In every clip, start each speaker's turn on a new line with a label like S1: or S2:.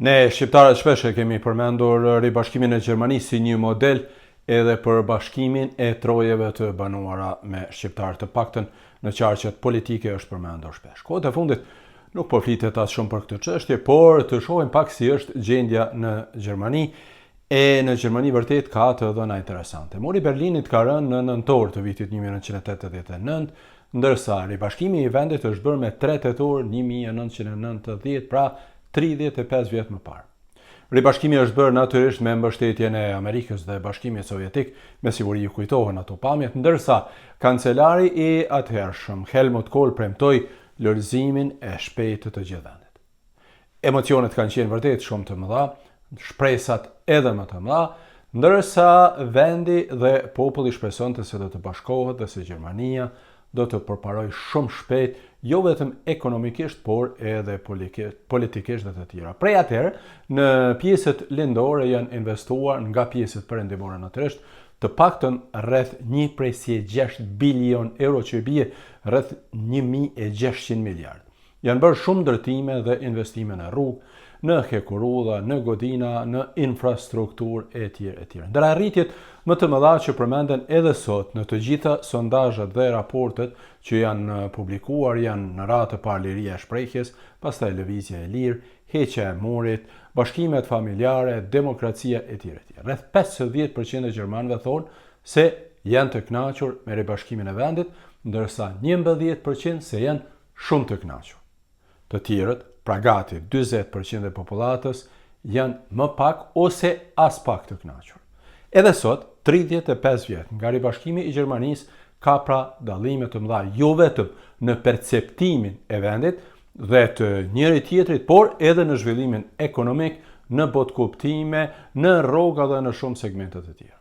S1: Ne shqiptarët shpesh e kemi përmendur ribashkimin e Gjermanisë si një model edhe për bashkimin e trojeve të banuara me shqiptarë, të paktën në qarqet politike është përmendur shpesh. Kohët e fundit nuk po flitet aq shumë për këtë çështje, por të shohim pak si është gjendja në Gjermani. E në Gjermani vërtet ka të dhëna interesante. Muri i Berlinit ka rënë në nëntor të vitit 1989, Ndërsa, ribashkimi i vendit është bërë me 3 tetor 1990, pra 35 vjet më parë. Ribashkimi është bërë natyrisht me mbështetjen e Amerikës dhe Bashkimit Sovjetik, me siguri ju kujtohen ato pamjet, ndërsa kancelari i atëhershëm Helmut Kohl premtoi lulëzimin e shpejtë të të gjithë vendit. Emocionet kanë qenë vërtet shumë të mëdha, shpresat edhe më të mëdha, ndërsa vendi dhe populli shpresonte se do të bashkohet dhe se Gjermania do të përparojë shumë shpejt, jo vetëm ekonomikisht, por edhe politikisht dhe të tjera. Prej atëherë, në pjesët lindore janë investuar nga pjesët perëndimore natyrisht, të paktën rreth 1.6 bilion euro që i bie rreth 1600 miliard. Janë bërë shumë ndërtime dhe investime në rrugë, në hekurudha, në godina, në infrastrukturë etj etj. Ndër arritjet më të mëdha që përmenden edhe sot në të gjitha sondazhet dhe raportet që janë publikuar janë në radhë të parë liria e shprehjes, pastaj lëvizja e lirë, heqja e murit, bashkimet familjare, demokracia etj etj. Rreth 50% e gjermanëve thonë se janë të kënaqur me ribashkimin e vendit, ndërsa 11% se janë shumë të kënaqur. Të tjerët, pra gati 40% e popullatës, janë më pak ose aspak të kënaqur. Edhe sot, 35 vjet nga ribashkimi i Gjermanisë, ka pra dallime të mëdha jo vetëm në perceptimin e vendit dhe të njëri-tjetrit, por edhe në zhvillimin ekonomik, në botëkuptime, në rroga dhe në shumë segmente të tjera.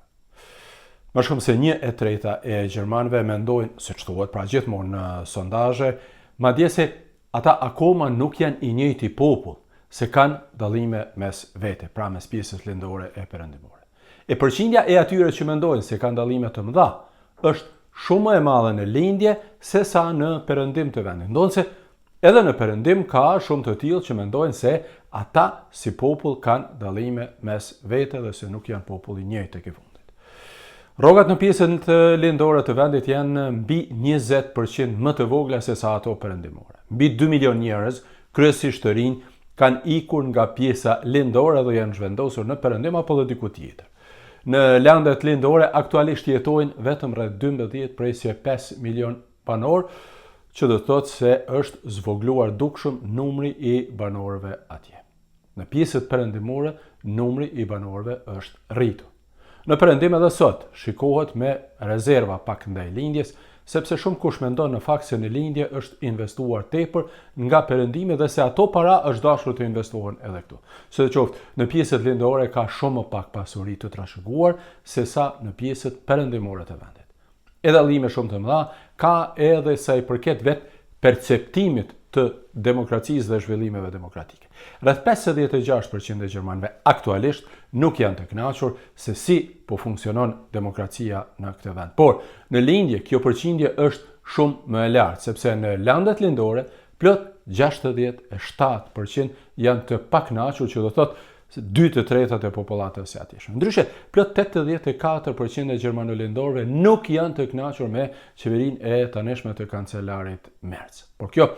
S1: Më shumë se një e treta e gjermanëve mendojnë, siç thuhet pra gjithmonë në sondazhe, madje se ata akoma nuk janë i njëjti popull, se kanë dallime mes vete, pra mes pjesës lindore e perëndimore. E përqindja e atyre që mendojnë se kanë dallime të mëdha, është shumë më e madhe në lindje se sa në perëndim të vendit. Ndonëse Edhe në Perëndim ka shumë të tillë që mendojnë se ata si popull kanë dallime mes vete dhe se nuk janë popull i njëjtë tek e fundit. Rrogat në pjesën lindore të vendit janë mbi 20% më të vogla se sa ato perëndimore. Mbi 2 milion njerëz, kryesisht të rinj, kanë ikur nga pjesa lindore dhe janë zhvendosur në perëndim apo dhe diku tjetër. Në landet lindore aktualisht jetojnë vetëm rreth 12.5 milion banorë, që do të thotë se është zvogëluar dukshëm numri i banorëve atje. Në pjesët perëndimore numri i banorëve është rritur. Në perëndim edhe sot shikohet me rezerva pak ndaj lindjes, sepse shumë kush mendon në fakt se në lindje është investuar tepër nga perëndimi dhe se ato para është dashur të investohen edhe këtu. Sidoqoftë, në pjesët lindore ka shumë më pak pasuri të trashëguar sesa në pjesët perëndimore të vendit. E dallime shumë të mëdha ka edhe sa i përket vetë perceptimit të demokracisë dhe zhvillimeve demokratike. Rreth 56% e gjermanëve aktualisht nuk janë të kënaqur se si po funksionon demokracia në këtë vend. Por, në lindje kjo përqindje është shumë më e lartë, sepse në landet lindore plot 67% janë të pakënaqur, që do thotë dy të tretat e popullatës së atjeshme. Ndryshe, plot 84% e gjermanolindorëve nuk janë të kënaqur me qeverinë e tanishme të kancelarit Merz. Por kjo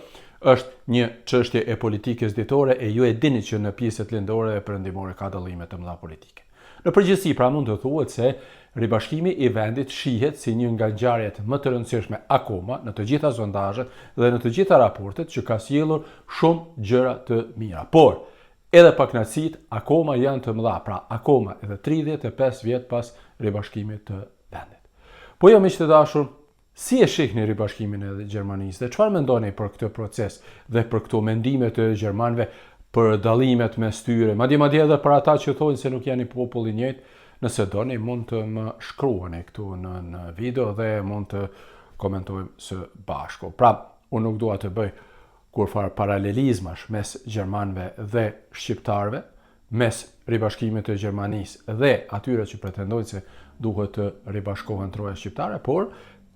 S1: është një çështje e politikës ditore e ju e dini që në pjesët lindore e perëndimore ka dallime të mëdha politike. Në përgjithësi, pra mund të thuhet se ribashkimi i vendit shihet si një nga ngjarjet më të rëndësishme akoma në të gjitha sondazhet dhe në të gjitha raportet që ka sjellur shumë gjëra të mira. Por, Edhe pakënaqësitë akoma janë të mëdha, pra akoma edhe 35 vjet pas ribashkimit të vendit. Po ju miq të dashur, si e shihni ribashkimin e Gjermanisë dhe çfarë mendoni për këtë proces dhe për këto mendime të gjermanëve për dallimet mes tyre, madje madje edhe për ata që thonë se nuk janë një popull i njëjtë, nëse doni mund të më shkruani këtu në në video dhe mund të komentojmë së bashku. Pra, unë nuk dua të bëj kurrfarë paralelizmash mes gjermanëve dhe shqiptarëve, mes ribashkimit të Gjermanisë dhe atyre që pretendojnë se duhet të ribashkohen trojet shqiptare, por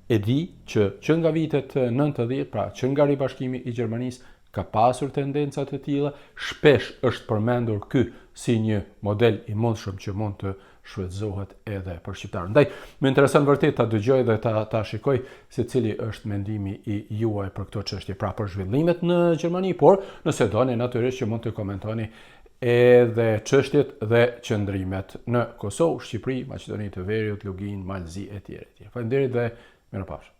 S1: e di që që nga vitet 90, pra që nga ribashkimi i Gjermanisë, Ka pasur tendenca të tilla, shpesh është përmendur ky si një model i mundshëm që mund të shfrytëzohet edhe për shqiptarët. Ndaj, më intereson vërtet ta dëgjoj dhe ta ta shikoj se cili është mendimi i juaj për këto çështje, pra për zhvillimet në Gjermani, por nëse doni natyrisht që mund të komentoni edhe çështjet dhe qëndrimet në Kosovë, Shqipëri, Maqedoni të Veriut, Luginë, Mal të Zi etj etj. Faleminderit dhe mirupafshim.